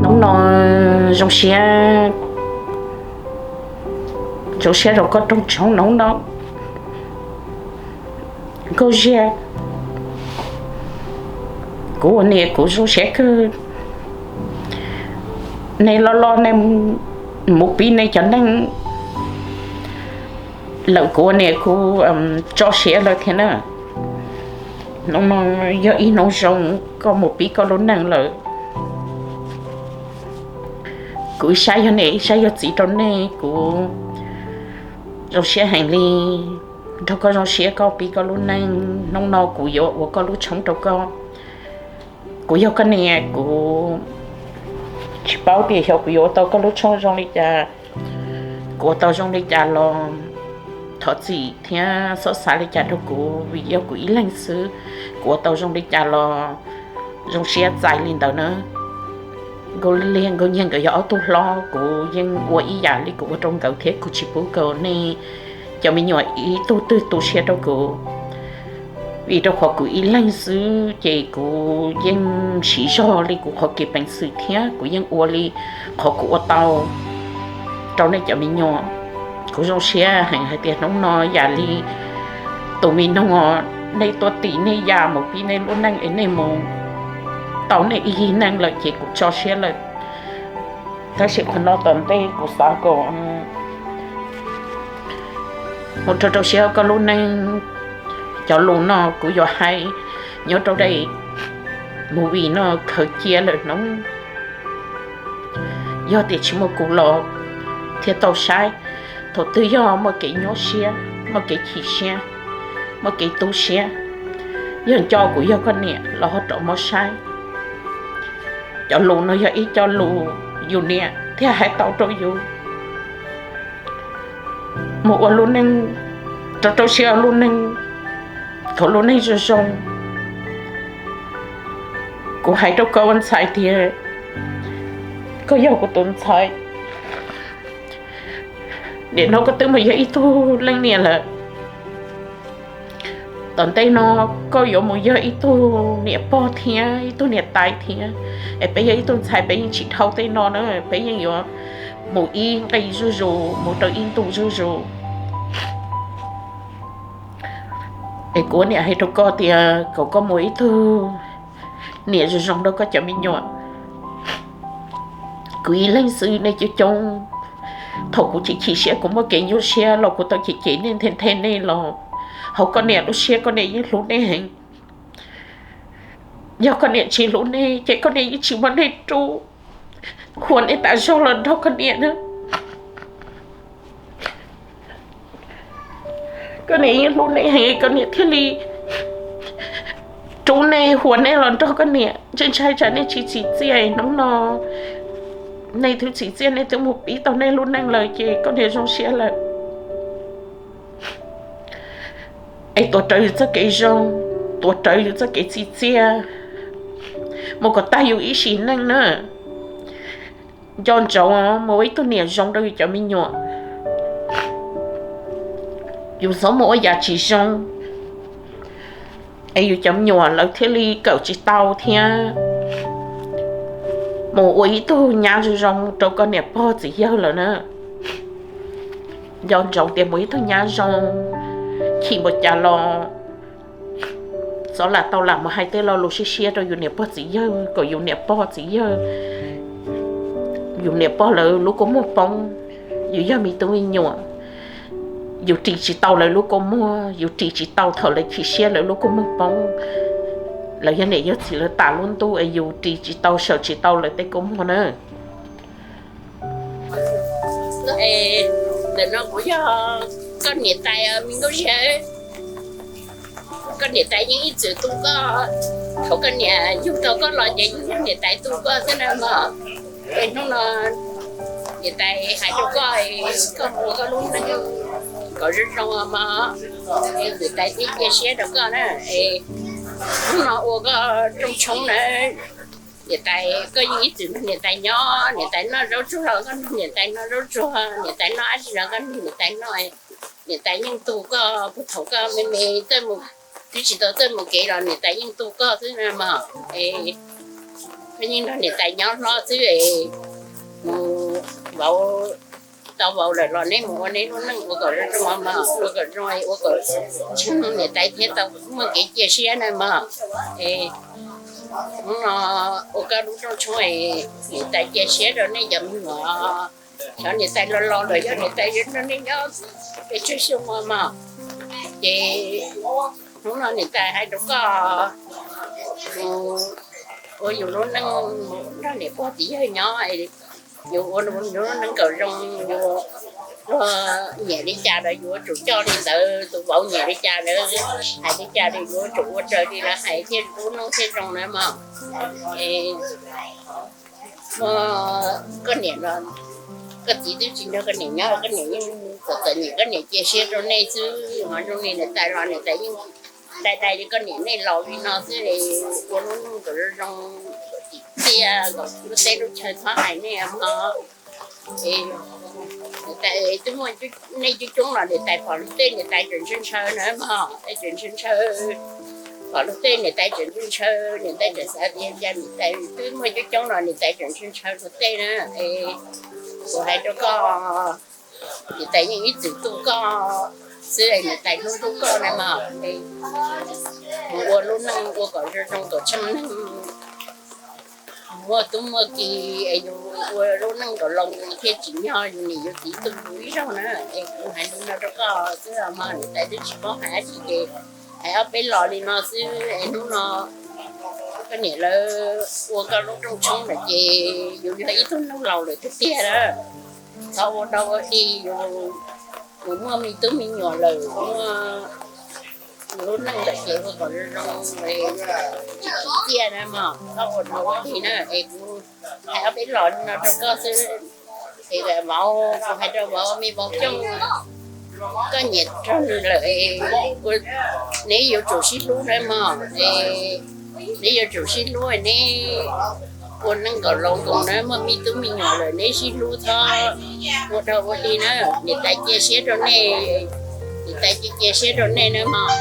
Hnub no zoo siab, zoo siab rau koj rooj tshoob hnub no. Nkauj Ziag, kuv ua niam kuv zoo siab kawg. Nej loj loj nej mus pib nej cov neej lawm, kuv ua niam kuv tso siab lawm thiab na. Hnub no yog ib hnub zoo, koj mus pib koj lub neej lawm. Kuv ib sab yog niam ib sab yog txiv rau nej, kuv zoo siab heev li. Nrog koj zoo siab koj pib koj lub neej. Hnub no kuv yuav ua koj lub tshoob rau koj. Kuv yog koj niam, kuv tsis paub tias xyov kuv yuav ua tau koj lub tshoob zoo li cas. Kuv ua tau zoo li cas los thov txim thiab txhob xav li cas rau kuv, vim yog kuv ib leeg xwb. Kuv ua tau zoo li cas los zoo siab txais li ntawd na. Nkauj Liag Nkauj Nyiag nkawd yog ob tug hlob, kuv yeej ua ib yam li kuv ua rau nkawd thiab kuv tsis pub kom nej cov me nyuam ib tug twg tu siab rau kuv. Vim rau qhov kuv ib leeg xwb ces kuv yeej siv zog li kuv qhov kev peev xwm thiab kuv yeej ua li qhov kuv ua tau rau nej cov me nyuam. Kuv zoo siab heev hais tias hnub no yam li tus me noog nej tuaj tim nej ya mus pib nej lub neej es nej mus tau nej ib yig neej lawm ces kuv tso siab lawm. Tab sis qhov no tom ntej kuv xav kom mus rau rau siab koj lub neej. Cov lus no kuv yuav hais nyob rau daim movie no khaws cia lawm hnub. Yog tias tsis muaj kuv los thiaj tau saib. Thaum twg yog muaj kev nyuaj siab, muaj kev chim siab, muaj kev tu siab, yog nco kuv yog koj niam los ho rov muab saib. Cov lus no yog ib co lus yus niam thiaj hais tau rau yus mus ua lub neej, rau rau siab ua lub neej, kom lub neej zoo zoo. Kuv hais rau koj ua ntxhais tias koj yog kuv tus ntxhais. Nim no koj twb mus yog ib tug leej niam lawm, tom ntej no koj yuav mus yog ib tug niam pog thiab ib tug niam tais thiab. Es peb yog ib tug ntxhais peb yeej tsis dhau tej no na, peb yeej yuav mus ib nqe zuj zus, mus rau ib ntu zuj zus. Es kuv ua niam hais rau koj tias kom koj mus ib tug niam zoo zoo rau koj cov me nyuam. Kuv ib leeg xwb nej coob coob, thaum kuv chim chim siab kuv muaj kev nyuaj siab los kuv tau cem cem nej nthe nthe nej los hauv koj niam lub siab koj niam yeej hlub nej heev. Yog koj niam tsis hlub nej ces koj niam yeej tsis muab nej rub, huam nej tas zog los nrog koj niam na. Koj niam yeej hlub nej heev koj niam thiaj li rub nej huam nej los nrog koj niam. Ntshai ntshai tsam nej tsis txim txiaj hnub no, nej twb txim txiaj nej twb mus pib tau nej lub neej lawm ces koj niam zoo siab lawm. Es tuav rawv yus txoj kev zoo, tuav rawv yus txoj kev txim txiaj mus kom tag yus ib sim neej na. Nco ntsoov mus ua ib tug niam zoo rau yus cov me nyuam. Yus txhob mus ua yam tsis zoo es yus cov me nyuam lawv thiaj li kawm tsis tau thiab. Mus ua ib tug nyab zoo zoo rau koj niam pog txiv yawg lawm na. Nco ntsoov tias mus ib tug nyab zoo, chim npaum cas los txhob lam tau lam mus hais tej lo lus siab siab rau yus niam pog txiv yawg kom yus niam pog txiv yawg, yus niam pog lawv lub kua muag poob. Yus yog me tub me nyuam, yus ris tsis tau lawv lub kua muag, yus ris tsis tau thaum lawv chim siab lawv lub kua muag poob. Lawv yog niam yog txiv lawv tas lub ntuj es yus ris tsis tau sawm tsis tau lawv tej kua muag na. Ntawm no kuv yog koj niam tais me Nkauj Ziag. Koj niam tais yeej ib txwm tu koj, thaum koj niam yug tau koj los ces yeej yog niam tais tu koj xwb na mog. Es hnub no niam tais hais rau koj, koj mus ua koj lub neej kom zoo zoo mog, niam tais thiaj cia siab rau koj na. Es hnub no ua koj rooj tshoob na, niam tais koj yeej ib txwm nrog niam tais nyob, niam tais noj zaub tsuag los koj nrog niam tais noj zaub tsuag, niam tais noj dab tsi los koj nrog niam tais noj. Niam tais yeej tu koj puag thaum koj me me txawj mus, twb tsis tau txawj mus kev los niam tais yeej tu koj xwb na mog. Es Yeej nrog niam tais nyob hlob xwb es mus vauv, tau vauv lawm los neb mus ua neb lub neej ua kom zoo zoo mog, ua kom zoo ua kom tsheej niam tais thiaj tau muaj kev cia siab na mog. Es hnub no ua koj lub rooj tshoob es niam tais cia siab rau nej cov me nyuam. Xyov niam tais los los lawm yog niam tais yuav nrog nej nyob pes tsawg xyoo ua mog. Ces hnub no niam tais hais rau koj mus ua yus lub neej, mus nrog niam pog txiv yawg nyob, yus ua yus lub neej kom zoo, yus luag nyiam li cas los yus yuav tsum coj li ntawd, tus vauv nyiam li cas lawv hais li cas los yus yuav tsum ua raws li lawv hais thiaj lub neej thiaj zoo na mog. Es koj niam los koj txiv twb tsis nrog koj niam nyob, koj niam yeej txom txom nyem, koj niam cia siab rau nej xwb. Hos zoo li niam tais los niam tais yeej dai dai li koj niam nej laus li no xwb es ua lub neej kom zoo zoo, kom tsim txiaj, kom lub teb lub chaw txhob hais nej mog. Es niam tais twb muaj nej coob coob los niam tais pom luag tej niam tais tseem ntshaw ntshaw na mog, tseem ntshaw ntshaw, pom luag tej niam tais tseem ntshaw ntshaw, niam tais tseem xav tias cas niam tais twb muaj coob coob los niam tais tseem ntshaw ntshaw luag tej na. Es kuv hais rau koj, niam tais yeej ib txwm tu koj xwb, niam tais hlub hlub koj na mog. Mus ua lub neej ua kom zoo zoo kom tsheej neeg, muaj tub muaj ki, es yus ua lub neej kom laus thiaj tsim nyog yus niam yus txiv tu yus ib zaug na. Es kuv hais li no rau koj xwb mog, niam tais twb tsis paub hais dab tsi ces hais ob peb los li no xwb. Es hnub no koj niam lawv ua koj lub rooj tshoob lawm ces yus yog ib tug neeg laus lawm tiag tiag lawm. Txhob ua dog ua dig, yus muaj me tub me nyuam lawm, muaj lub neej lawm ces ua kom zoo zoo, tsis tsim txiaj na mog, txhob ua dog ua dig na. Es kuv hais ob peb los li no rau koj xwb. Es vauv, kuv hais rau vauv, me vauv Cooj, koj nyiam raug nws lawm, neb yuav tsum sib hlub na mog. Neb yuav tsum sib hlub, neb ua neej kom laus nkoos na, muaj me tub me nyuam lawm neb sib hlub, txhob ua dog ua dig na. Niam tais cia siab rau nej, niam tais cia cia siab rau nej na mog.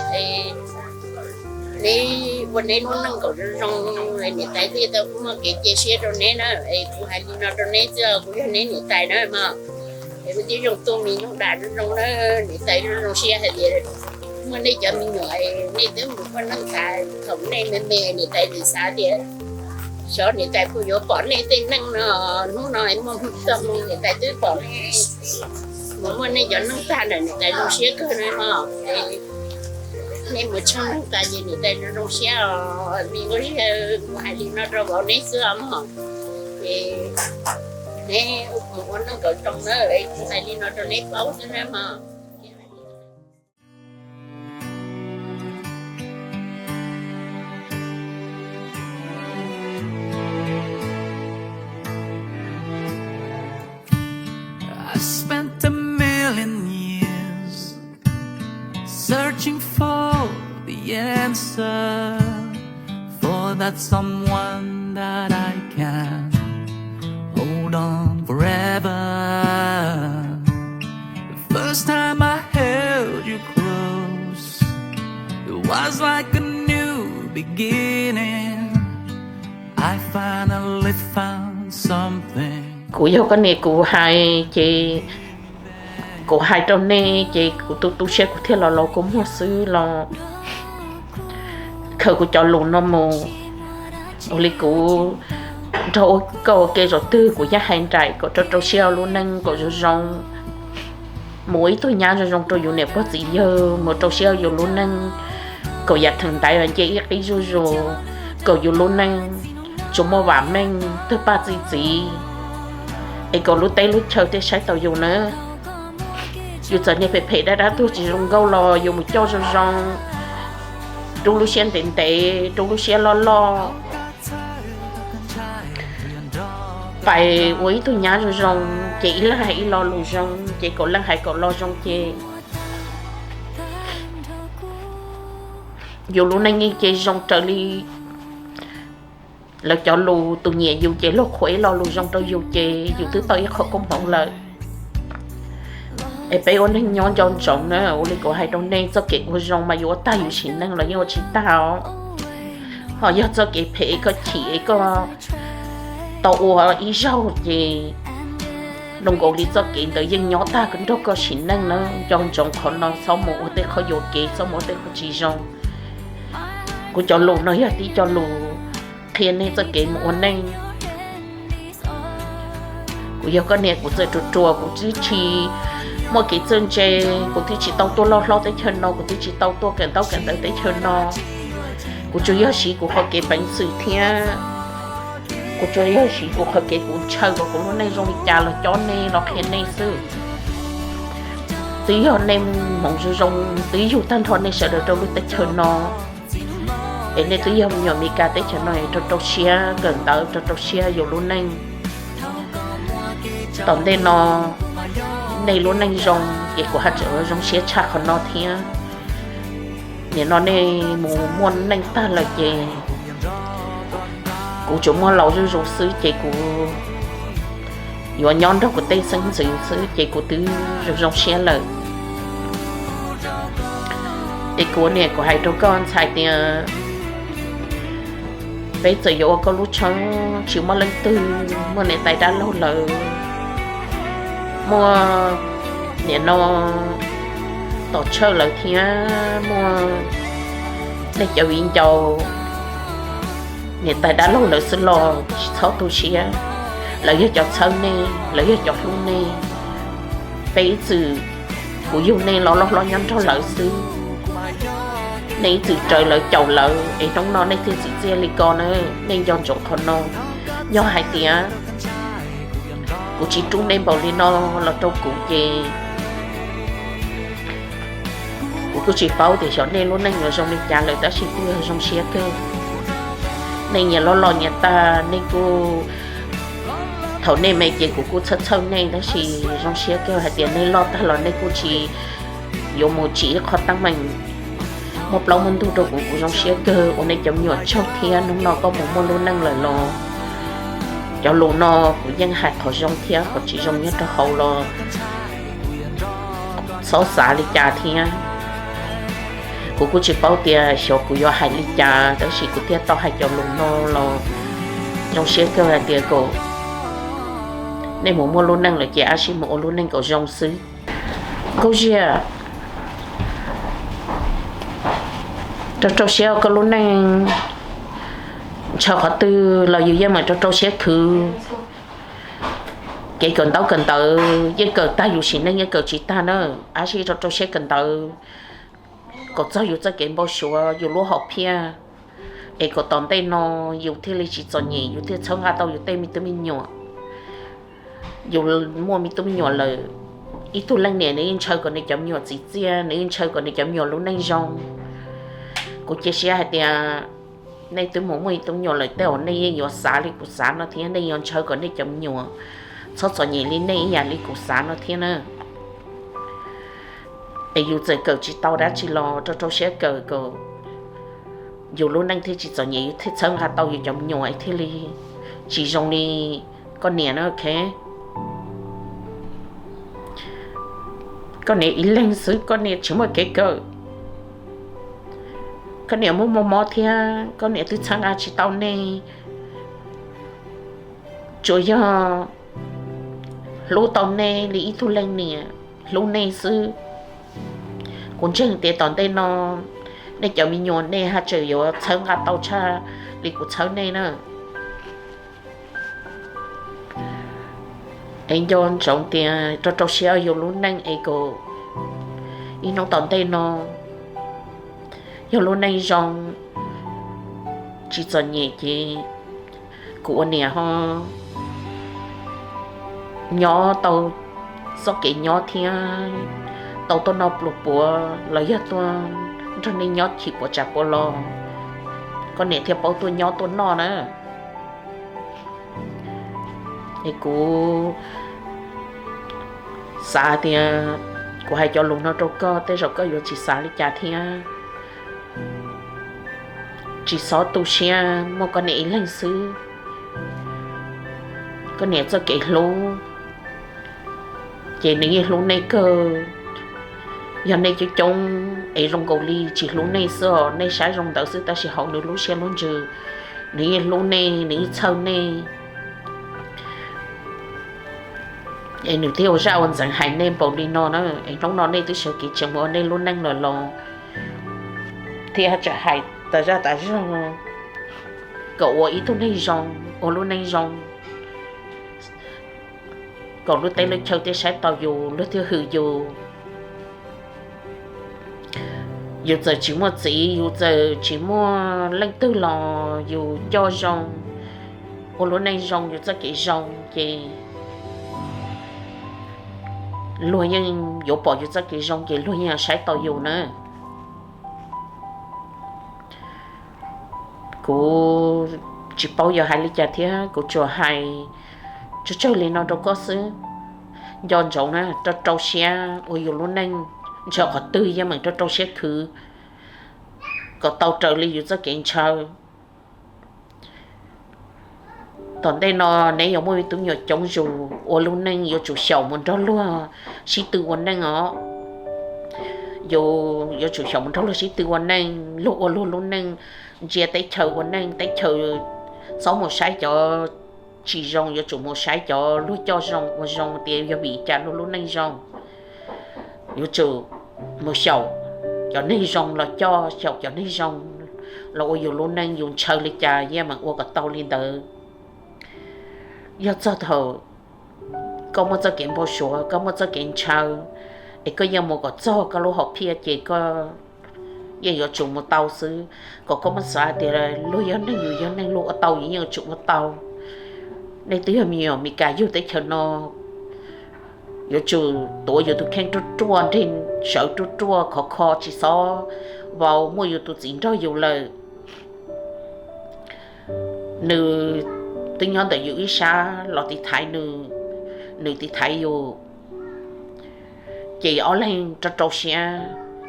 Neb ua neb lub neej kom zoo zoo, niam tais thiaj tau muaj kev cia siab rau neb na. Es kuv hais li no rau neb xwb, kuv yog neb niam tais na mog. Es ua tib zoo tu mis noj das zoo zoo na, niam tais zoo zoo siab hais tias muaj nej cov me nyuam, nej twb mus ua neej tas thaum nej me me, niam tais tsis xav tias xyov niam tais puas yuav pom nej tej neej no. Hnub no muaj txoj hmoo niam tais twb pom nej mus muaj nej cov neej tag lawm, niam tais zoo siab kawg na mog. Nej mus tsheej neeg tas ces niam tais zoo zoo siab os. Me nkauj ziag, kuv hais li no rau vauv neb xwb os mog. Ces neb mus ua neej kom zoo na, kuv hais li no rau neb paub xwb na mog. I spent a million years searching for the answer for that someone that I can hold on forever. The first time I held you close, it was like a new beginning. I finally found something. Kuv yog koj niam, kuv hais ces kuv hais rau nej ces kuv tu tu siab kuv thiaj los los kua muag xwb los khaws kuv cov lus no mus. Ua li kuv nrog koj ua ke zaum twg kuv yeej hais nraim kom rau rau siab lub neej kom zoo zoo, mus ua ib tug nyab zoo zoo rau yus niam pog txiv yawg, mus rau siab yus lub neej, kom yav theem ntaiv nce ib qib zuj zus, kom yus lub neej tsuas muaj vam meej, tawg paj txi txiv, es kom lub teb lub chaw thiaj saib tau yus na. Yus txom nyem phem phem dab dab tuag tsis zoo nkauj los yus mus coj zoo zoo, rub lub siab ntev ntev, rub lub siab loj loj. Pais ua ib tug nyab zoo zoo ces ib leeg hais ib lo lus zoo ces kom leej hais kom lo zoo ces yus lub neej yeej ces zoo raws li lawv cov lus. Tus nyiam yus ces luag qhuas ib lo lus zoo rau yus ces yus twb tau ib qho koob hmoov lawm. Es peb ua neeg nyob nco ntsoov na, ua li kuv hais rau nej, txoj kev ua zoo mas yuav ua tag yus sim neej los yeej ua tsis tag os. Ho yog txoj kev phem koj chim es koj tau ua ib zaug ces zoo nkaus li txoj kev ntawd yeej nyob tag nrog koj sim neej na. Nco ntsoov qhov no, txhob mus ua tej qhov yuam kev, txhob mus ua tej qhov tsis zoo. Kuv cov lus no yog tib co lus qhia nej txoj kev mus ua neej. Kuv yog koj niam, kuv txawm ruam ruam, kuv twb tsis muaj kev txawj ntse, kuv twb tsis tau tuaj loj hlob teb chaws no, kuv twb tsis tau tuaj kawm ntaub kawm ntawv teb chaws no. Kuv tsuas yog siv kuv qhov kev peev xwm thiab kuv tsuas yog siv kuv qhov kev kuv ntshaw kom kuv lub neej zoo li cas los cob nej, los qhia nej xwb. Twb yog nej hmoov zoo zoo, twb yug tag nrho nej sawv daws rau lub teb chaws no, es nej twb yog me nyuam Meskas teb chaws no, rau rau siab kawm ntawv, rau rau siab yus lub neej. Tom ntej no nej lub neej zoo ces kuv haj tseem zoo siab tshaj qhov no thiab. Nim no nej mus muaj neej tag lawm ces kuv tsuas muaj laus zuj zus xwb ces kuv yuav nyob nrog kuv tej xeeb ntxwv xwb ces kuv twb zoo zoo siab lawm. Es kuv niam, kuv hais rau koj ntxhais tias peb txawm yuav ua koj lub tshoob, tsis muaj leej twg, muaj niam tais dab laug lawm, muaj nim no tom tshawj lawm thiab muaj nej cov viv ncaus niam tais dab laug lawm xwb los tsis txhob tu siab. Lawv yog cov txhawb nej, lawv yog cov hlub nej. Peb ib txwm, kuv yug nej los loj hlob nyob nrog lawv xwb, nej ib txwm raws lawv caum lawv es hnub no nej thiaj txim txiaj li ko na. Nej nco ntsoov qhov no. Yog hais tias kuv tsis rub nej npaum li no los rau kuv ces kuv kuj tsis paub tias xyov nej lub neej yuav zoo li cas lawm, tab sis kuj yog zoo siab kawg. Nej nyias loj los nyias tag, nej kuj, thaum nej me ces kuv kuj txhawj txhawj nej, tab sis zoo siab kawg hais tias nej loj tag los nej kuj tsis yuav mus tsim ib qho teeb meem muaj plaub muaj ntug rau kuv. Kuv zoo siab kawg ua nej cov me nyuam tsaug thiab. Hnub no koj mus muaj lub neej lawm los cov lus no kuv yeej hais qhov zoo thiab qhov tsis zoo nyob rau hauv los txhob xav li cas thiab. Kuv kuj tsis paub tias xyov kuv yuav hais li cas, tab sis kuv thiaj tau hais cov lus no los zoo siab kawg hais tias kom nej mus muaj lub neej lawm ces ab sib mus ua lub neej kom zoo xwb. Nkauj Ziaj, rau rau siab koj lub neej, ntshaw qhov twg los yus yeej meem rau rau siab khwv. Kev kawm ntaub kawm ntawv yeej kawm tag, yus sim neej yeej kawm tsis tag na. Ab sib rau rau siab kawm ntawv kom txog yus txoj kev npau suav, yus lub hom phiaj, es kom tom ntej no yus thiaj li tsis txom nyem, yus thiaj txhawb nqa tau yus tej me tub me nyuam. Yus muaj me tub me nyuam lawm, ib tug leej niam nws yeej ntshaw kom nws cov me nyuam txim txiaj, nws yeej ntshaw kom nws cov me nyuam lub neej zoo. Kuv cia siab hais tias nej twb mus muaj ib tug me nyuam lawm tej zaum nej yeej yuav xav li kuv xav no thiab, nej yuav ntshaw kom nej cov me nyuam txhob txom nyem li nej ib yam li kuv xav no thiab na. Es yus txawm kawm tsis tau dab tsi los rau rau siab kawm kom yus lub neej thiaj tsis txom nyem, yus thiaj txhawb nqa tau yus cov me nyuam thiaj li tsis zoo li koj niam na, ok. Koj niam ib leeg xwb, koj niam tsis muaj kev kawm, koj niam muaj muaj mob thiab, koj niam twb txhawb nqa tsis tau nej, tsuas yog hlub tau nej li ib tug leej niam hlub nej xwb. Kuv ntseeg tias tom ntej no nej cov me nyuam nej haj tseem yuav txhawb nqa tau tshaj li kuv txhawb nej na. Es nco ntsoov tias rau rau siab yus lub neej es kom ib hnub tom ntej no yog lub neej zoo tsis txom nyem ces kuv ua niam ho nyob tau txoj kev nyob thiab tau tuaj noj pluas puav los yog tuaj nrog nej nyob chim puas tsav puas los, koj niam thiaj paub tuaj nyob tuaj noj na. Es kuv xav tias kuv hais cov lus no rau koj, tej zaum koj yuav tsis xav li cas thiab. Tsis txhob tu siab, muaj koj niam ib leeg xwb. Koj niam txoj kev hlub ces nws yeej hlub nej kawg. Yog nej coob coob es zoo nkaus li tsis hlub nej xwb os, nej saib zoo ntawd xwb, tab sis hauv nws lub siab lub ntsws nws yeej hlub nej, nws yeej txhawj nej. Es nws thiaj ua zaj ua ntxeev hais nej npaum li no na, es hnub no nej twb sawv kev tseem mus ua nej lub neej lawm los thiaj tseem hais tas zaj tas zog kom ua ib tug neeg zoo, ua lub neej zoo, kom lub teb lub chaw thiaj saib taus yus, luag thiaj hwm yus. Yus txawm tsis muaj txiv, yus txawm tsis muaj leej twg los yus coj zoo, ua lub neej zoo, yus txoj kev zoo ces luag yeej yuav pom yus txoj kev zoo ces luag yeej saib taus yus na. Kuv tsis paub yuav hais li cas thiab, kuv tsuas hais tsawg tsawg li no rau koj xwb. Nco ntsoov na, rau rau siab ua yus lub neej, ntshaw qhov twg yeej meem rau rau siab khwv kom tau raws li yus txoj kev ntshaw. Tom ntej no neb yuav muaj me tub nyuam coob zus, ua lub neej yuav tsum xyaum mus nrog luag sib tw ua neej os. Yus yuav tsum xyaum mus nrog luag sib tw ua neej, luag ua luag lub neej, ntsia teb chaws ua neej, teb chaws txhob mus saib cov tsis zoo, yuav tsum mus saib cov luag coj zoo ua zoo tias yog vim cas luag lub neej zoo. Yuav tsum mus xyaum cov neeg zoo los coj, xyaum cov neeg zoo los ua yus lub neej, yus ntshaw li cas yeej meem ua kom tau li ntawd. Yog txog thaum koj muaj txoj kev npau suav, koj muaj txoj kev ntshaw, es koj yeej mus kom txog koj lub hom phiaj ces koj yeej yuav tsum mus tau xwb. Kom koj muab xav hais tias luag yog neeg, yus yog neeg, luag ua tau yus yeej yuav tsum ua tau. Nej twb yog me nyuam Meskas yug teb chaws no, yuav tsum tuav yus tus kheej ruaj ruaj, nreg sawv ruaj ruaj khov kho, tsis txhob vau, muaj yus tus txiv nrog yus lawm. Nws twb nyob ntawm yus ib sab los tiv thaiv nws, nws tiv thaiv yus, ces ob leeg rau rau siab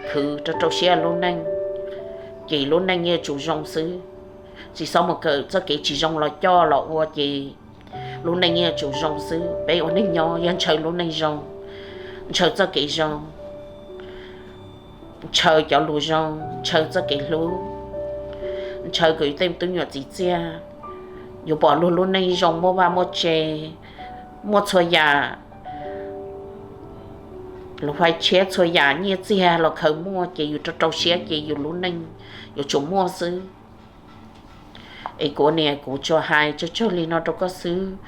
khwv, rau rau siab lub neej, ces lub neej yeej tsum zoo xwb. Tsis txhob mus kawm txoj kev tsis zoo los coj los ua ces lub neej yeej tsum zoo xwb. Peb ua neej nyob yog ntshaw lub neej zoo, ntshaw txoj kev zoo, ntshaw cov lus zoo, ntshaw txoj kev hlub, ntshaw kom yus tej tub nyuam txiv txiaj, yuav pom luag lub neej zoo, muaj vaj muaj tse, muaj txhua yam, lub hais tshiab txhua yam, nyiaj txiag los khaws muaj, ces yus rau rau siab ces yus lub neej yuav tsum muaj xwb. Es kuv niam, kuv tsuas hais tsawg tsawg li no rau koj xwb,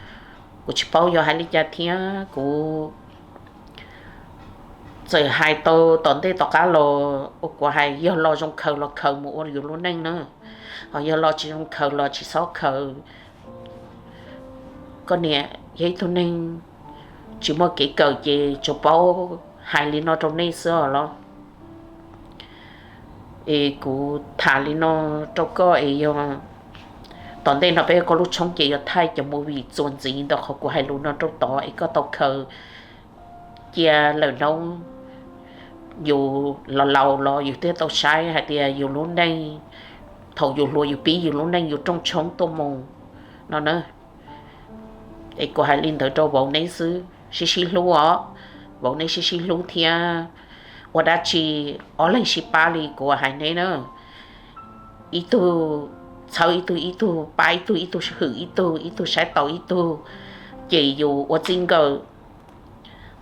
kuv tsis paub yuav hais li cas thiab. Kuv txawm hais tau tom ntej tom qab los uas kuv hais, yog lo zoo khaws los khaws mus ua yus lub neej na, ho yog lo tsis zoo khaws los tsis txhob khaws. Koj niam yog ib tug neeg tsis muaj kev kawm ces tsuas paub hais li no rau nej xwb os los. Es kuv tham li no rau koj es yog tom ntej no peb koj lub tshoob ces yuav thaij cov movie txuas ntxiv ntawm qhov kuv hais lus no rau tod es koj tau khaws cia lawm hnub yus los laus los yus thiaj tau saib hais tias yus lub neej, thaum yus hluas yus pib yus lub neej yus rooj tshoob tuaj mus no na. Es kuv hais li ntawd rau vauv neb xwb, sib sib hlub os, vauv neb sib sib hlub thiab ua dab tsi ob leeg sib pab li kuv hais neb na. Ib tug txhawb ib tug, ib tug pab ib tug, ib tug hwm ib tug, ib tug saib taus ib tug, ces yus ua txij nkawm.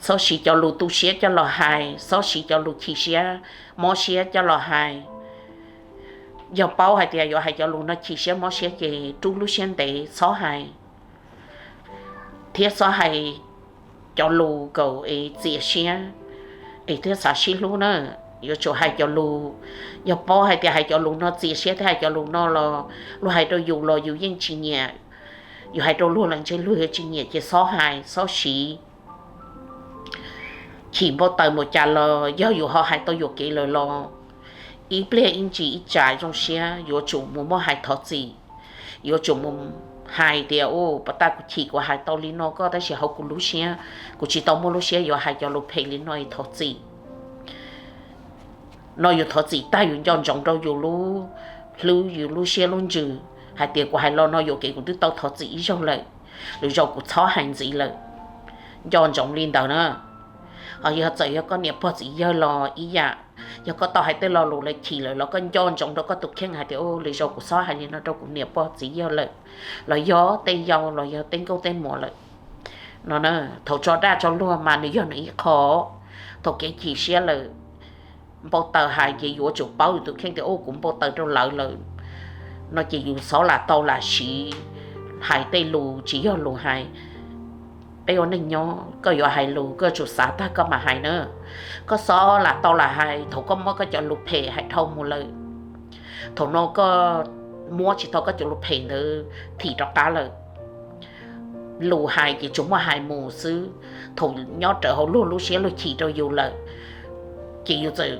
Txhob siv cov lus tu siab coj los hais, txhob siv cov lus chim siab mob siab coj los hais. Yog paub hais tias yuav hais cov lus no chim siab mob siab ces rub lub siab ntev txhob hais, thiab txhob hais cov lus kom es txias siab es thiaj xav sib hlub na. Yuav tsum hais cov lus, yog paub hais tias hais cov lus no txias siab thiab hais cov lus no los luag hais rau yus los yus yeej tsis nyiam, yus hais rau luag los ntshe luag yuav tsis nyiam ces txhob hais txhob siv. Chim npau taws mus cas los yog yus ho hais tau yuam kev lawm los ib pliag ib ntsis ib tsam zoo siab yuav tsum mus muab hais thov txim. Yuav tsum mus hais tias, u, pas tas kuv chim kuv hais tau li no koj, tab sis hauv kuv lub siab kuv tsis tau muaj lub siab yuav hais cov lus phem li no es thov txim. No yus thov txim tag yus nco ntsoov rau yus lub hlwb yus lub siab lub ntsws hais tias kuv hais los no yuam kev kuv twb tau thov txim ib zaug lawm, lwm zaus kuv txhob hais ntxiv lawm. Nco ntsoov li ntawd na. Ho yog txawm yog koj niam pog txiv yawg los ib yam, yog koj tau hais tej lo lus lawv chim lawm los koj nco ntsoov rau koj tus kheej hais tias, u, lwm zaus kuv txhob hais li no rau kuv niam pog txiv yawg lawm, los yog tej yau los yog tej nkauj tej muam lawm. No, thaum tso daj tso luag mas nws yog nws ib qho. Thaum kev chim siab lawm, npau taws hais ces yuav tsum paub yus tus kheej tias, u, kuv npau taws rau lawv lawm no ces yus xob lam tau lam siv hais tej lus tsis yog lus hais. Peb ua neej nyob koj yuav hais lus koj yuav tsum xav tag koj mam hais na. Koj xob lam tau lam hais thaum koj muab koj cov lus phem hais dhau mus lawm. Thaum no koj muab tsis tau koj cov lus phem ntawd thim rov qab lawm. Lus hais ces tsuas muaj hais mus xwb. Thaum nyob rawv hauv luag lub siab luag chim rau yus lawm, ces yus txawm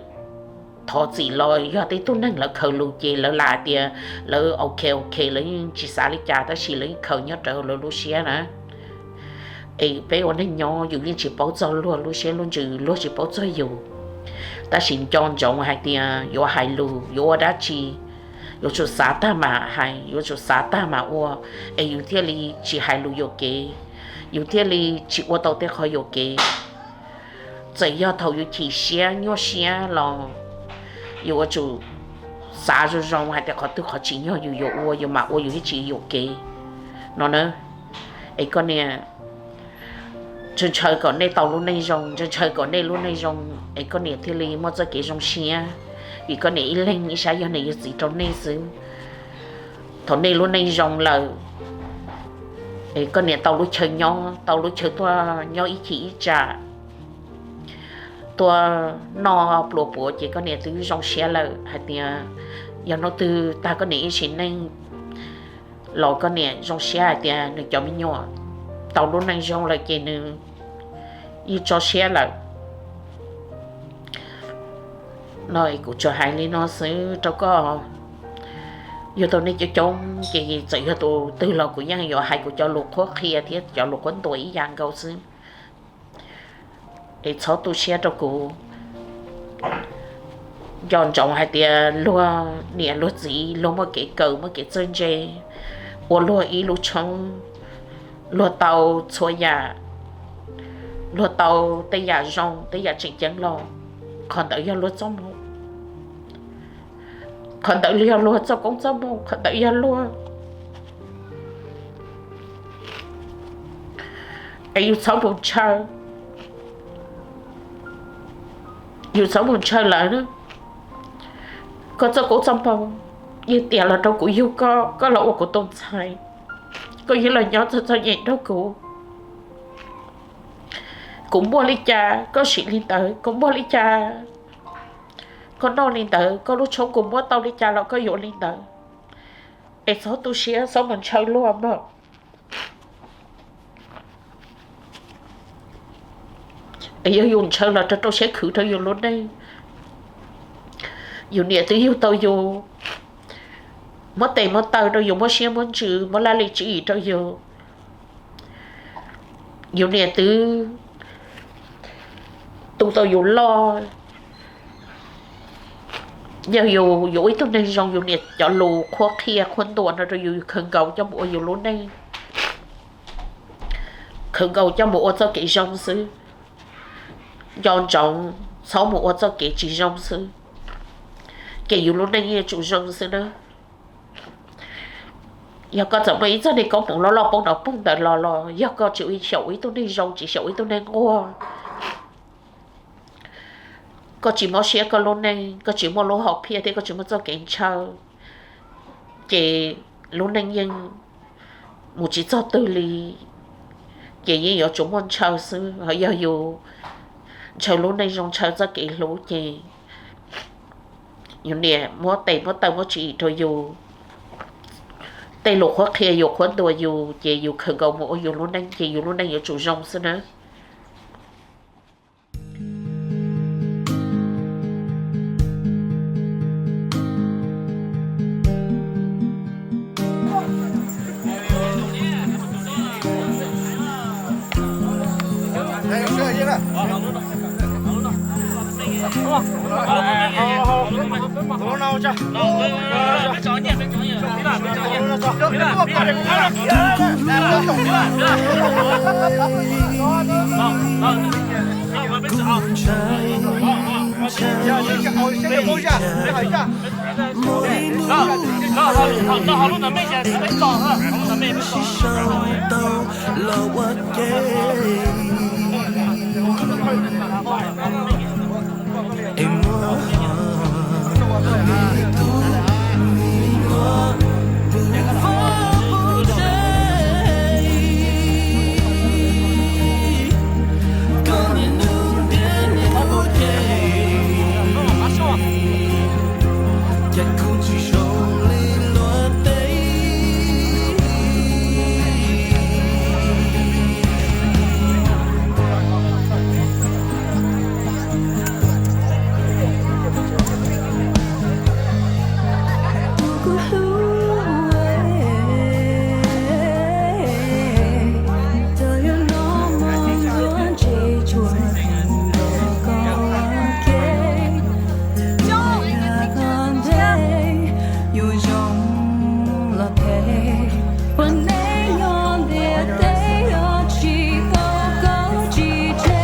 thov txim los yog tej tug neeg lawv khaws lus ces lawv lam hais tias lawv ok ok, lawv yeej tsis xav li cas tab sis lawv yeej khaws nyob rawv hauv lawv lub siab na. Es peb ua neej nyob yus yeej tsis paub txog luag lub siab lub ntsws, luag tsis paub txog yus. Tab sis nco ntsoov hais tias yuav hais lus yuav ua dab tsi, yuav tsum xav tag mam hais, yuav tsum xav tag mam ua, es yus thiaj li tsis hais lus yuam kev, yus thiaj li tsis ua tau tej qhov yuam kev. Txawm yog thaum yus chim siab nyuaj siab los yus yuav tsum xav zoo zoo hais tias qhov twg qhov tsim nyog yus yuav ua yus mam ua, yus thiaj tsis yuam kev no na. Es koj niam, ntshaw ntshaw kom nej tau lub neej zoo, ntshaw ntshaw kom nej lub neej zoo, es koj niam thiaj li muaj txoj kev zoo siab, vim koj niam ib leeg ib sab yog niam yog txiv rau nej xwb. Thaum nej lub neej zoo lawm, es koj niam tau lub chaw nyob, tau lub chaw tuaj nyob ib chim ib tsam, tuaj noj pluas puav ces koj niam twb zoo siab lawm hais tias yog hnub twg tag koj niam ib sim neej los koj niam zoo siab hais tias nws cov me nyuam tau lub neej zoo lawm ces nws yeej tso siab lawm. No kuv tsuas hais li no xwb rau koj. Yog tau nej coob coob ces txawm yog tus twg los kuv yeej yuav hais kuv cov lus qhuab qhia thiab cov lus qhuab ntuas ib yam nkaus xwb. Es txhob tu siab rau kuv. Nco ntsoov hais tias luag niam luag txiv luag muaj kev kawm muaj kev txawj ntse, ua luag ib lub tshoob, luag tau txhua yam, luag tau tej yam zoo tej yam tseem ceeb los qhov ntawd yog luag txoj moo, qhov ntawd yog luag txoj koob txoj moo, qhov ntawd yog luag. Es yus txhob mus ntshaw, yus txhob mus ntshaw lawv. Koj txoj koob txoj moo yeej tias los rau kuv yug koj, koj los ua kuv tus ntxhais, koj yeej los nyob txom txom nyem nrog kuv. Kuv muaj li cas koj siv li ntawd, kuv muaj li cas koj noj li ntawd, koj lub tshoob kuv muab tau li cas los koj yuav li ntawd. Es txhob tu siab, txhob mus ntshaw luag mog. Es yog yus ntshaw los rau rau siab khwv rau yus lub neej. Yus niam twb yug tau yus, muab tes muab taw rau yus, muab siab muab ntsws, muab laj lim tswv yim rau yus. Yus niam twb tu tau yus loj. Yog yus yuav ua ib tug neeg zoo, yus niam cov lus qhuab qhia qhuab ntuas no rau yus, yus khaws nkaus coj mus ua yus lub neej, khaws nkaus coj mus ua txoj kev zoo xwb. Nco ntsoov txhob mus ua txoj kev tsis zoo xwb, ces yus lub neej yeej yuav tsum zoo xwb na. Yog koj txawm muaj ib txoj niag koob hmoov loj loj poob nrov poog ntawd los los yog koj tsis xyaum ua ib tug neeg zoo, tsis xyaum ua ib tug neeg nquag, koj tsis mob siab koj lub neej, koj tsis muaj lub hom phiaj thiab koj tsis muaj txoj kev ntshaw, ces lub neej yeej mus tsis txog twg li, ces yeej yuav tsum muaj ntshaw xwb. Ho yog yus ntshaw lub neej zoo, ntshaw txoj kev hlub ces yus niam muab tes muab taw muab tswv yim rau yus, tej lus qhuab qhia yus, qhuab ntuas yus, ces yus khaws nkaus mus ua yus lub neej ces yus lub neej yuav tsum zoo xwb na. Sib sau tau los ua Es muaj li tus mi muab pub pub tseg, koj niaj hnub ntiab niaj hnub cem, ces kuv tsis zoo li luag tej. Yuav zoo los phem, ua neej nyob ntiaj teb yog tsis tau koj tsis tseg.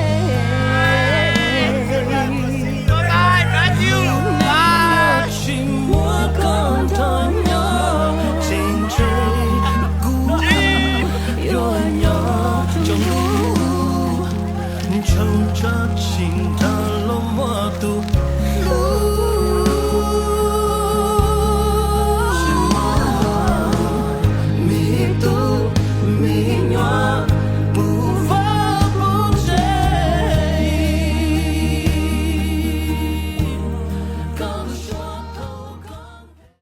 Tsis muaj koj nrog nyob tsis ntshe kuv yuav nyob tsaug ntshav tsis nrog luag muaj tus